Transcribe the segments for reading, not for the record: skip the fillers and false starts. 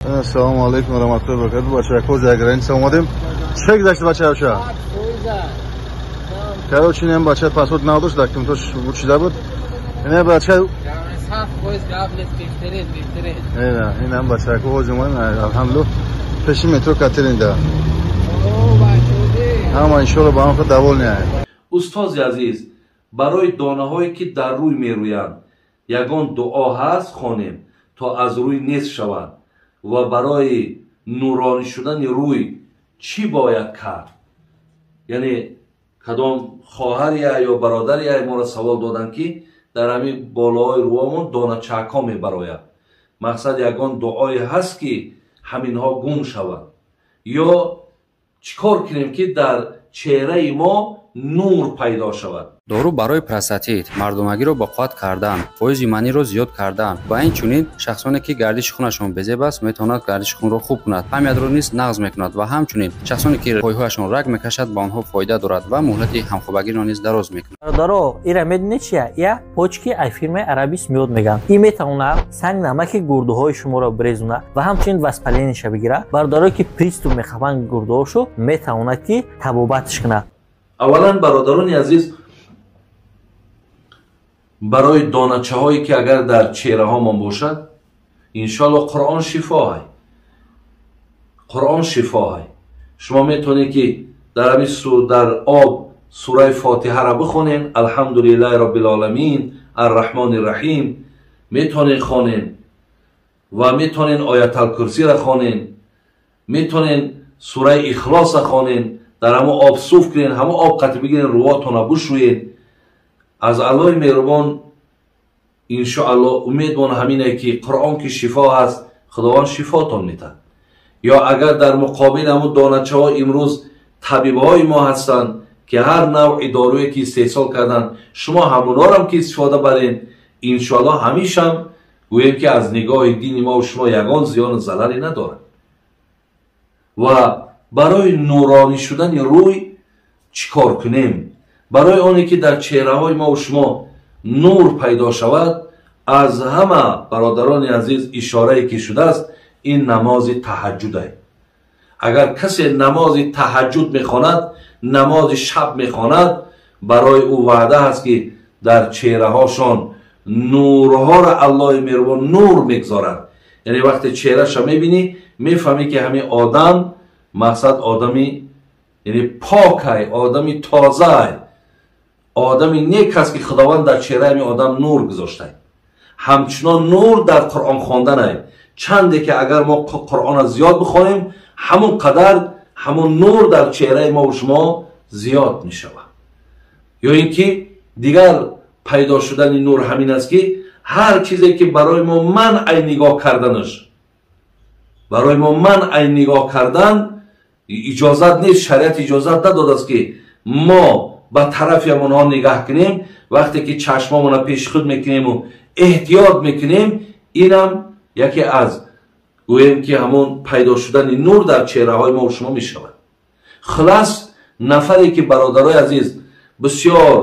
Ассалому алайкум ва раҳматуллоҳи ва баракатуҳ. Бачаҳо, за граница омадем. Чӣ гузашт, бачаҳо? Короче, ин бача паспорт надошт, документош чида буд. Ин бача инам бачаҳо ҳозир омадем, алҳамдулиллоҳ. Пеши метро Катеринда. Ҳама иншоалло ба ҳам худ довольны. Устози азиз, барои донаҳое ки дар рӯй мерӯянд, ягон дуо ҳаст хонем, то аз рӯй нест шаванд, ва барои нуронӣ шудани рӯй чӣ бояд кард? Яъне кадом хоҳария ё бародария моро савол доданд, ки дар ҳамин болоҳои рӯҳомон доначакҳо мебарояд. Мақсад ягон дуое ҳаст, ки ҳаминҳо гум шаванд, ё чӣ кор кунем, ки дар чеҳраи мо нур пайдо шавад? Дору барои простатит, мардонагиро ба қувват кардан, фоизи маниро зиёд кардан ва инчунин шахсоне ки гардиши хунашон безеб аст, метавонад гардиши хунро хуб кунад, памятро низ нағз мекунад ва ҳамчунин шахсоне ки пойҳояшон раг мекашад, ба онҳо фоида дорад ва муҳлати ҳамхобагиро низ дароз мекунад. Бародаро, ира медонед чия? Я почки ай фирмаи Арабис миёд мегӯянд. Ин метавонад санг намаки гурдуҳои шуморо бирезонад ва ҳамчунин воспаление ша бигирад. Бародарое ки приступ мехӯранд гурдуҳошо, метавонад ки табобатш кунад. Аввалан, бародарони азиз, барои доначаҳое ки агар дар чеҳраҳомон бошад, иншоалло Қуръон шифоҳай. Қуръон шифоҳай. Шумо метавонед ки дар ҳамин дар об сураи Фотиҳаро бихонед, алҳамдулиллаҳи роббил оламин арраҳмони раҳим метавонед хонед ва метавонед Ояталкурсиро хонед, метавонед сураи Ихлоса хонед, дар ҳамон об суф кунед, ҳамон об қатӣ бигиред, рӯҳотонро бушӯед. Аз Аллоҳи меҳрубон иншоалло умедмон ҳамине, ки Қуръон ки шифо ҳаст, Худованд шифотон метаҳад. Ё агар дар муқобили ҳамун доначаҳо имрӯз табибҳои мо ҳастанд, ки ҳар навъи доруе ки истеҳсол карданд, шумо ҳамунҳорам ки истифода баред, иншоалло ҳамишам гӯем, ки аз нигоҳи дини мо шумо ягон зиёну заларе надорад. Ва барои нуронӣ шудани рӯй чӣ кор кунем? Барои оне ки дар чеҳраҳои мо шумо нур пайдо шавад, аз ҳама, бародарони азиз, ишорае ки шудааст, ин намози таҳаҷҷуд. Агар касе намози таҳаҷҷуд мехонад, намози шаб мехонад, барои ӯ ваъда ҳаст, ки дар чеҳраҳошон нурҳоро Аллоҳи меҳрубон нур мегузорад. Яъне вақте чеҳраша мебинӣ, мефаҳмӣ, ки ҳамин одам мақсад одами, яъне покай, одами тозаай, одами нек аст, ки Худованд дар чеҳраи ҳамин одам нур гузоштай. Ҳамчунон нур дар Қуръон хонданай. Чанде ки агар мо Қуръонро зиёд бихонем, ҳамон қадар ҳамон нур дар чеҳраи мо шумо зиёд мешавад. Ё ин ки дигар пайдо шудани нур ҳамин аст, ки ҳар чизе ки барои мо манъ нигоҳ карданаш, барои мо манъ нигоҳ кардан иҷозат нест, шариат иҷозат надодааст, ки мо ба тарафи ҳамонҳо нигаҳ кунем, вақте ки чашмомонро пеши худ мекунему эҳтиёт мекунем, инам яке аз гӯем ки ҳамон пайдо шудани нур дар чеҳраҳои мо шумо мешавад. Хулас, нафаре ки, бародарои азиз, бисёр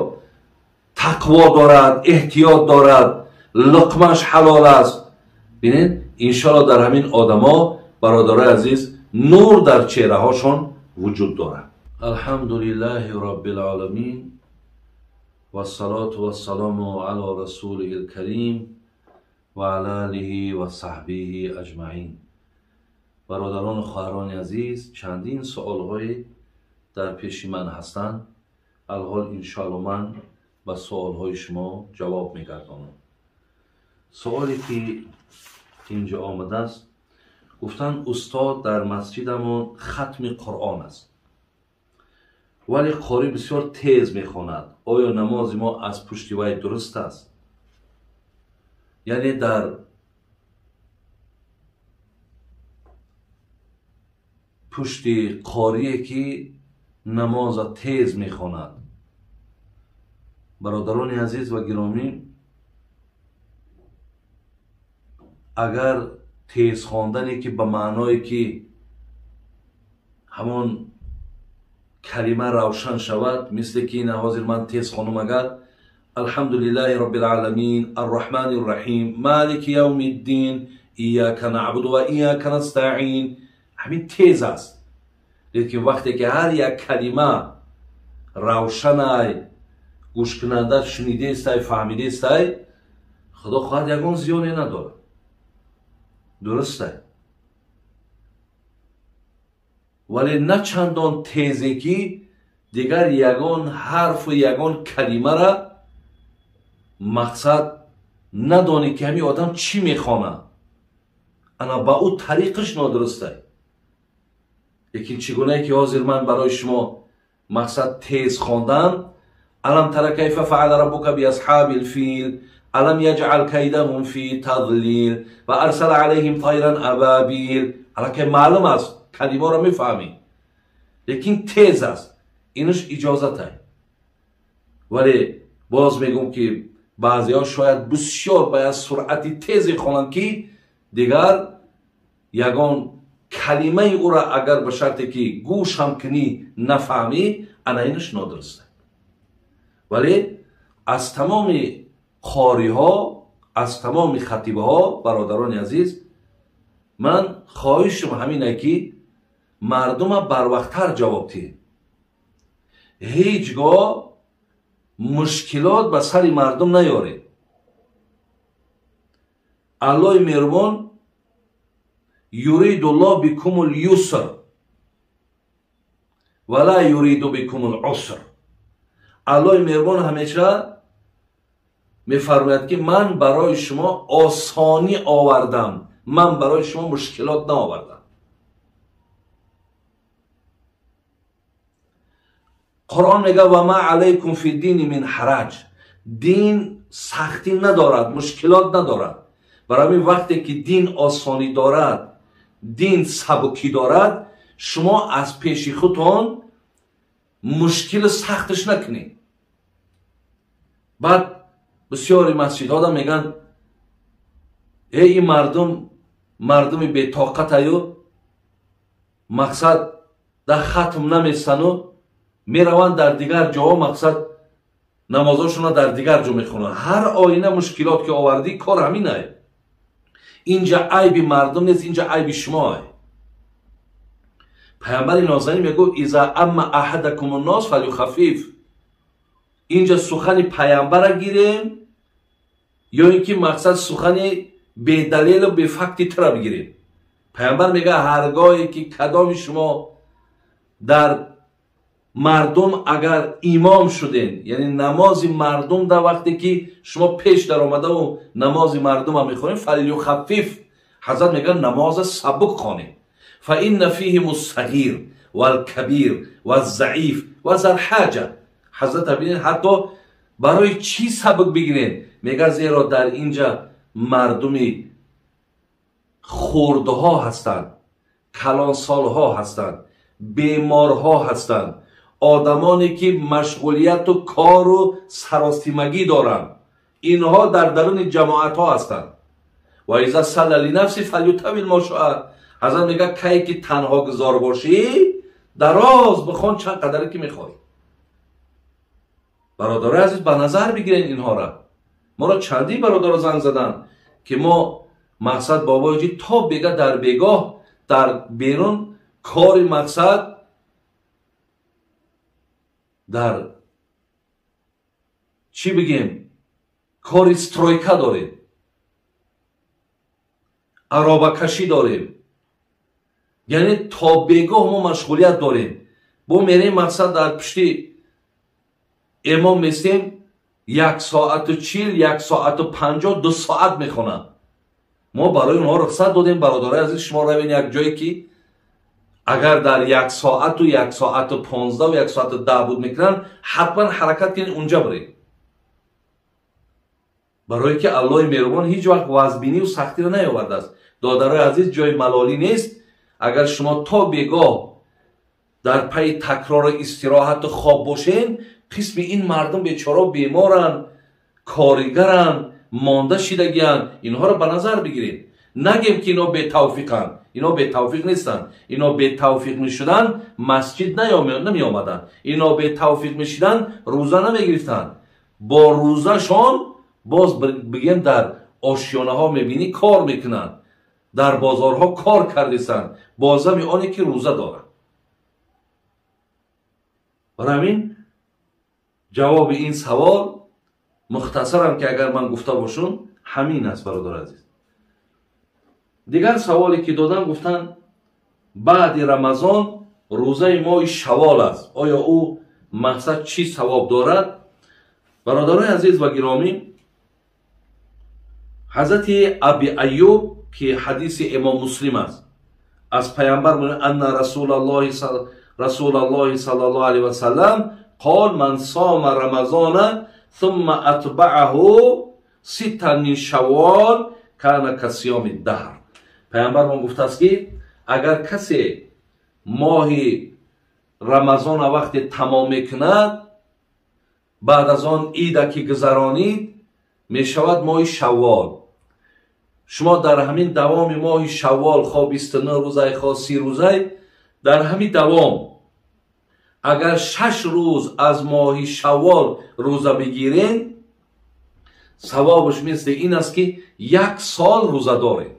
тақво дорад, эҳтиёт дорад, луқмаш ҳалол аст, бинед, иншоалло дар ҳамин одамо, бародарои азиз, нур дар чеҳраҳошон вуҷуд дорад. Алҳамдулиллаҳи роббил оламин вассалоту вассаламу ала расулиҳил карим ва ала алиҳи ва саҳбиҳи аҷмаин. Бародарону хоҳарони азиз, чандин суолҳое дар пеши ман ҳастанд. Алҳол иншоалло ман ба суолҳои шумо ҷавоб мегардонам. Суоле ки инҷо омадааст, гуфтанд: устод, дар масҷидамон хатми Қуръон аст, вале қорӣ бисёр тез мехонад. Оё намози мо аз пушти вай дуруст аст? Яъне дар пушти қорие ки намоза тез мехонад. Бародарони азиз ва гиромӣ, агар тез хондане ки ба маъное ки ҳамон калима равшан шавад, мисле ки ина ҳозир ман тез хонум, агар алҳамдулиллаҳи роббил оламин арраҳмани рраҳим малики явми ддин Ияка наъбуду ва ияка настаъин, ҳамин тез аст. Лекин вақте ки ҳар як калима равшанай, гӯшкунанда шунидестай, фаҳмидестай, худо хоҳад ягон зиёне надорад. Дурустай, вале на чандон тезе ки дигар ягон ҳарфу ягон калимара мақсад надонӣ ки ҳамин одам чӣ мехонад. Ана ба ӯ тариқаш нодурустай. Лекин чӣ гунае ки ҳозир ман барои шумо мақсад тез хондам, алам тара кайфа фаала раббука биасҳаби лфил алам яҷъал кайдаҳум фи тадлил ва арсала алайҳим тайран абабил, аллакай маълум аст, калимаро мефаҳмӣ, лекин тез аст, инаш иҷозатай. Вале боз мегӯм ки баъзеҳо шояд бисёр ба як суръати тезе хонанд ки дигар ягон калимаи ӯра агар ба шарте ки гӯш ҳам кунӣ нафаҳмӣ, ана инаш нодуруст. Вале аз тамоми қориҳо, аз тамоми хатибҳо, бародарони азиз, ман хоҳишам ҳамине ки мардума барвақттар ҷавоб диҳед. Ҳеҷ гоҳ мушкилот ба сари мардум наёред. Аллоҳи меҳрубон юридуллоҳ бикумул юср ва ла юриду бикумул уср. Аллоҳи меҳрубон ҳамеша мефармояд ки ман барои шумо осонӣ овардам, ман барои шумо мушкилот наовардам. Қуръон мегӯяд ва ма алайкум фи дини мин ҳараҷ. Дин сахтӣ надорад, мушкилот надорад. Барои ҳамин вақте ки дин осонӣ дорад, дин сабукӣ дорад, шумо аз пеши худтон мушкили сахташ накунед. Баъд бисёри масҷидҳода мегӯянд эй ин мардум мардуми бетоқатаю, мақсад дар хатм наместану мераванд дар дигар ҷоҳо, мақсад намозошонро дар дигар ҷо мехонанд. Ҳар оина мушкилот ки овардӣ, кор ҳаминае. Инҷа айби мардум нест, инҷа айби шумоае. Паямбари нозанин мегӯфт иза амма аҳадакум ннос фалюхаффиф. Инҷа сухани паямбара гирем ё ин ки мақсад сухани бедалелу бефакти тура бигирем. Паямбар мегӯяд ҳаргоҳе ки кадоми шумо дар мардум агар имом шуден, яъне намози мардум дар вақте ки шумо пеш даромадаву намози мардума мехонед, фалюхаффиф, ҳазрат мегӯяд намоза сабук хонед. Фа инна фиҳим ссағир валкабир ваззаиф ва залҳаҷа. Ҳазрат бинед ҳатто барои чӣ сабук бигиред? Мегӯяд зеро дар инҷа мардуми хурдҳо ҳастанд, калонсолҳо ҳастанд, беморҳо ҳастанд, одамоне ки машғулияту кору саросимагӣ доранд, инҳо дар даруни ҷамоатҳо ҳастанд. Ва иза салла линафси фалютавил мо шоа. Ҳазрат мегӯяд кае ки танҳо гузор бошӣ, дароз бихон чанд қадаре ки мехоҳӣ. Бародарои азиз, ба назар бигиред инҳоро. Моро чандин бародаро занг заданд ки мо мақсад бобоҷи то бега дар бегоҳ дар берун кори мақсад дар чӣ бигем, кори стройка дорем, аробакашӣ дорем, яъне то бегоҳ мо машғулият дорем. Бо мерем мақсад дар пушти имом местем, 1 соату 40, 1 соату 50, 2 соат мехонанд. Мо барои онҳо рухсат додем, бародарои азиз, шумо равен як ҷое ки агар дар 1 соату 1 соату 15, 1 соату 10 буд мекунанд, ҳатман ҳаракат кунед унҷа биред. Барое ки Аллоҳи меҳрубон ҳеҷ вақт вазбинию сахтиро наёвардааст. Додарои азиз, ҷои малолӣ нест. Агар шумо то бегоҳ дар пайи такрору истироҳату хоб бошед, қисми ин мардум бечора беморанд, коригаранд, монда шидагианд. Инҳоро ба назар бигиред. Нагем ки ино бетавфиқанд. Ино бетавфиқ нестанд. Ино бетавфиқ мешуданд, масҷид намеомаданд. Ино бетавфиқ мешуданд, рӯза намегирифтанд. Бо рӯзашон боз бигем дар ошёнаҳо мебинӣ кор мекунанд. Дар бозорҳо кор кардисанд бо зами оне ки рӯза доранд. Барои ҳамин ҷавоби ин савол мухтасарам ки агар ман гуфта бошам ҳамин аст, бародар азиз. Дигар саволе ки додам, гуфтанд баъди Рамазон рӯзаи моҳи Шавол аст, оё ӯ мақсад чӣ савоб дорад? Бародарои азиз ва гиромӣ, ҳазрати Аби Аюб ки ҳадиси Имом Муслим аст, аз пайғамбар анна Расулаллоҳи саллаллоҳу алайҳи васаллам қол ман сома рамазона сумма атбаъаҳу ситтан мин шаввол кана касиёми даҳр. Пайғамбармон гуфтааст ки агар касе моҳи Рамазона вақте тамом мекунад, баъд аз он ида ки гузаронид, мешавад моҳи Шаввол. Шумо дар ҳамин давоми моҳи Шаввол, хо 29 рӯзай, хо 30 рӯзай, дар ҳамин давом агар 6 рӯз аз моҳи Шаввол рӯза бигирен, савобаш мисли ин аст ки як сол рӯза доред.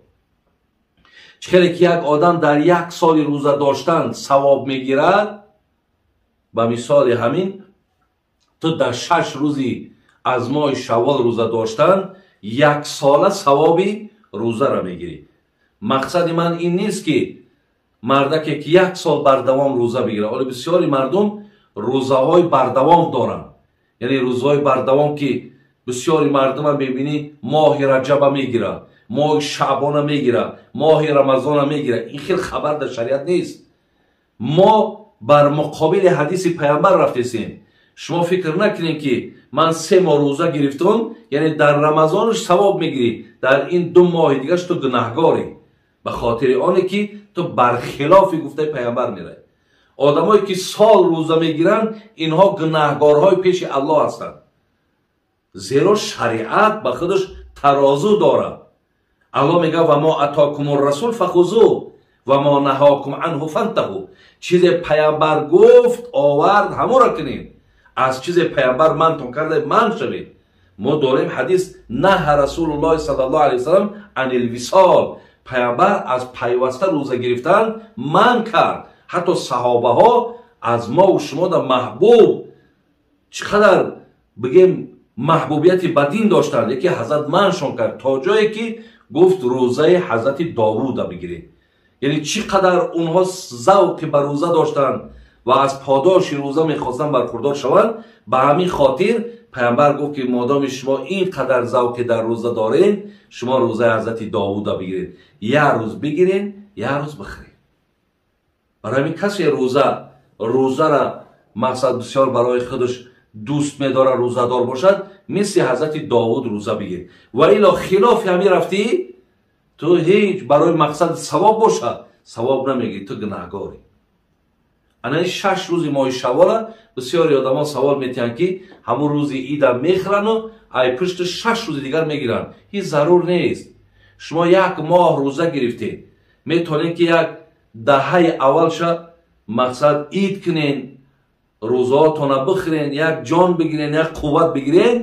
Чӣ хеле ки як одам дар як соли рӯза доштан савоб мегирад, ба мисоли ҳамин ту дар 6 рӯзи аз моҳи Шаввол рӯза доштан як сола савоби рӯзаро мегирӣ. Мақсади ман ин нест ки мардаке ки як сол бардавом рӯза бигирад. Ҳоло бисёри мардум рӯзаҳои бардавом доранд, яъне рӯзаҳои бардавом ки бисёри мардума мебинӣ моҳи Раҷаба мегирад, моҳи Шаъбона мегирад, моҳи Рамазона мегирад. Ин хел хабар дар шариат нест. Мо бар муқобили ҳадиси пайғамбар рафтесем. Шумо фикр накунед ки ман 3 моҳ рӯза гирифтум, яъне дар Рамазонаш савоб мегирӣ, дар ин 2 моҳи дигараш ту гунаҳгорӣ, ба хотири оне ки ту бархилофи гуфтаи пайғамбар меравӣ. Одамое ки сол рӯза мегиранд, инҳо гунаҳгорҳои пеши Аллоҳ ҳастанд, зеро шариат ба худаш тарозу дорад. Аллоҳ мегӯяд ва мо атокум расул фахузу ва мо наҳокум анҳу фантаҳу. Чизе пайғамбар гуфт, овард, ҳамонро кунед. Аз чизе пайғамбар мантон карда ман шавед. Мо дорем ҳадис наҳа Расулуллоҳи саллаллоҳу алайҳи васаллам анил висол. Пайғамбар аз пайваста рӯза гирифтан манъ кард. Ҳатто саҳобаҳо аз мову шумо да маҳбуб, чӣ қадар бигем маҳбубияти ба дин доштанд, яке ҳазрат манъшон кард то ҷое ки гуфт рӯзаи ҳазрати Довуда бигиред. Яъне чӣ қадар онҳо завқи ба рӯза доштанд ва аз подоши рӯза мехостанд бархурдор шаванд. Ба ҳамин хотир пайғамбар гуфт ки модоми шумо ин қадар завқи дар рӯза доред, шумо рӯзаи ҳазрати Довуда бигиред, як рӯз бигиред, як рӯз бихӯред. Барои ҳамин касе рӯзара мақсад бисёр барои худаш дӯст медорад, рӯзадор бошад, мисли ҳазрати Довуд рӯза бигир. Ва ило хилофи ҳамин рафтӣ, ту ҳеҷ барои мақсад савоб бошад, савоб намегирӣ, ту гунаҳгорӣ. Ана ин 6 рӯзи моҳи Шаввола бисёри одамо савол метиҳанд ки ҳамун рӯзи ида мехӯрану ай пушти 6 рӯзи дигар мегиранд. Ҳеҷ зарур нест. Шумо як моҳ рӯза гирифтед, метавонед ки як даҳаи аввалша мақсад ид кунед, рӯзаотона бихӯрен, як ҷон бигирен, як қувват бигирен.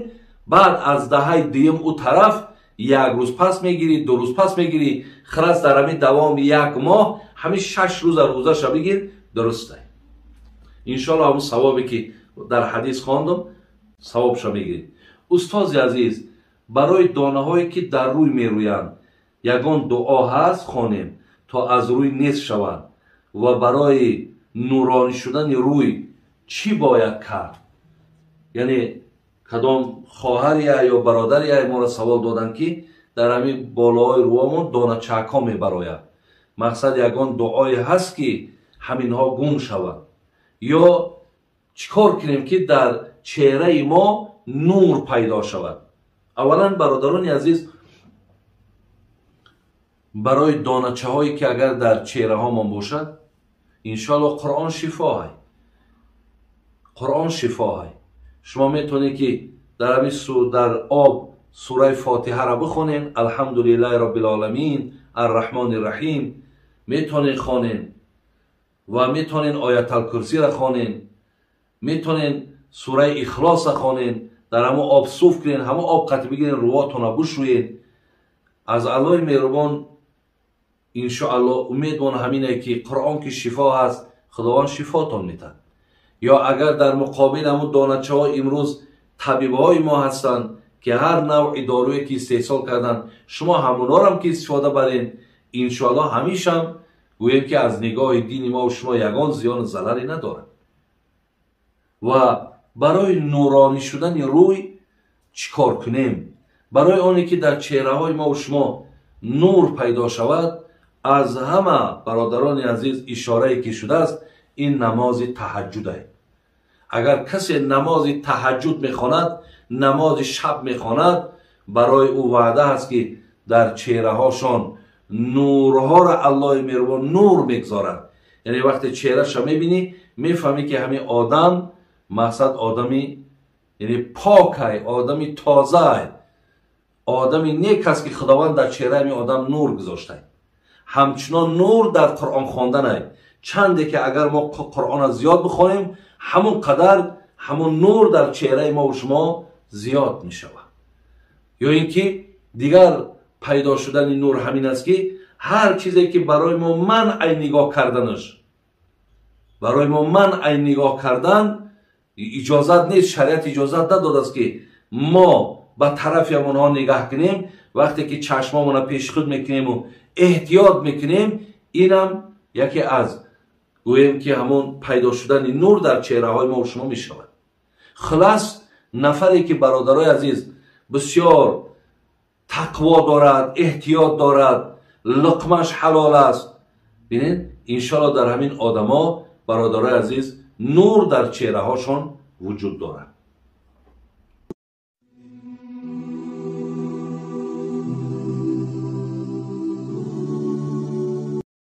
Баъд аз даҳаи дуюм ӯ тараф як рӯз пас мегирӣ, 2 рӯз пас мегирӣ. Хирас дар ҳамин давоми як моҳ ҳамин 6 рӯза рӯзаша бигир, дурусте. Иншоаллоҳ ҳамун савобе ки дар ҳадис хондам савобша мегиред. Устози азиз, барои донаҳое ки дар рӯй мерӯянд ягон дуо ҳаст хонем то аз рӯй нест шаванд, ва барои нуронӣ шудани рӯй чӣ бояд кард? Яъне кадом хоҳария ё бародария моро савол доданд ки дар ҳамин болоҳои рӯҳамон доначакҳо мебарояд. Мақсад ягон дуое ҳаст ки ҳаминҳо гум шаванд, ё чӣ кор кунем ки дар чеҳраи мо нур пайдо шавад? Аввалан бародарони азиз, барои доначаҳое ки агар дар чеҳраҳомон бошад, иншоаллоҳ Қуръон шифоҳай. Қуръон шифоҳай. Шумо метавонед ки дар ҳамин дар об сураи Фотиҳаро бихонед, алҳамдулиллаҳи роббил оламин, арраҳмони раҳим, метавонед хонед ва метавонед ояталкурсиро хонед, метавонед сураи Ихлосро хонед, дар ҳамон об суф кунед, ҳамон об қатӣ бигиред, рӯҳотонро бушӯед. Аз Аллоҳи меҳрубон Иншоалло умедмон ҳамине ки Қуръон ки шифо ҳаст, Худованд шифотон медиҳад. Ё агар дар муқобил ҳамун доначаҳо имрӯз табибҳои мо ҳастанд ки ҳар навъи доруе ки истеҳсол карданд, шумо ҳамунорам ки истифода барен, иншоалло ҳамишам гӯем ки аз нигоҳи дини мо шумо ягон зиёну зараре надорад. Ва барои нуронӣ шудани рӯй чӣ кор кунем? Барои оне ки дар чеҳраҳои мо шумо нур пайдо шавад, аз ҳама бародарони азиз ишорае ки шудааст, ин намози таҳаҷҷуд. Агар касе намози таҳаҷҷуд мехонад, намози шаб мехонад, барои ӯ ваъда ҳаст ки дар чеҳраҳошон нурҳоро Аллоҳи меҳрубон нур мегузорад. Яъне вақте чеҳраша мебинӣ, мефаҳмӣ ки ҳамин одам мақсад одами яъне покай, одами тозай, одами нек аст ки Худованд дар чеҳраи ҳамин одам нур гузоштай. Ҳамчунон нур дар Қуръон хонданай. Чанде ки агар мо Қуръонро зиёд бихонем, ҳамон қадар ҳамон нур дар чеҳраи мо ва шумо зиёд мешавад. Ё ин ки дигар пайдо шудани нур ҳамин аст ки ҳар чизе ки барои мо манъи нигоҳ карданаш, барои мо манъи нигоҳ кардан иҷозат нест, шариат иҷозат надодааст ки мо ба тарафи онҳо нигаҳ кунем. Вақте ки чашмомонро пеши худ мекунему эҳтиёт мекунем, инам яке аз гӯем ки ҳамон пайдо шудани нур дар чеҳраҳои мо шумо мешавад. Хулас, нафаре ки бародарои азиз бисёр тақво дорад, эҳтиёт дорад, луқмаш ҳалол аст, бинед, иншоалло дар ҳамин одамо бародарои азиз нур дар чеҳраҳошон вуҷуд дорад.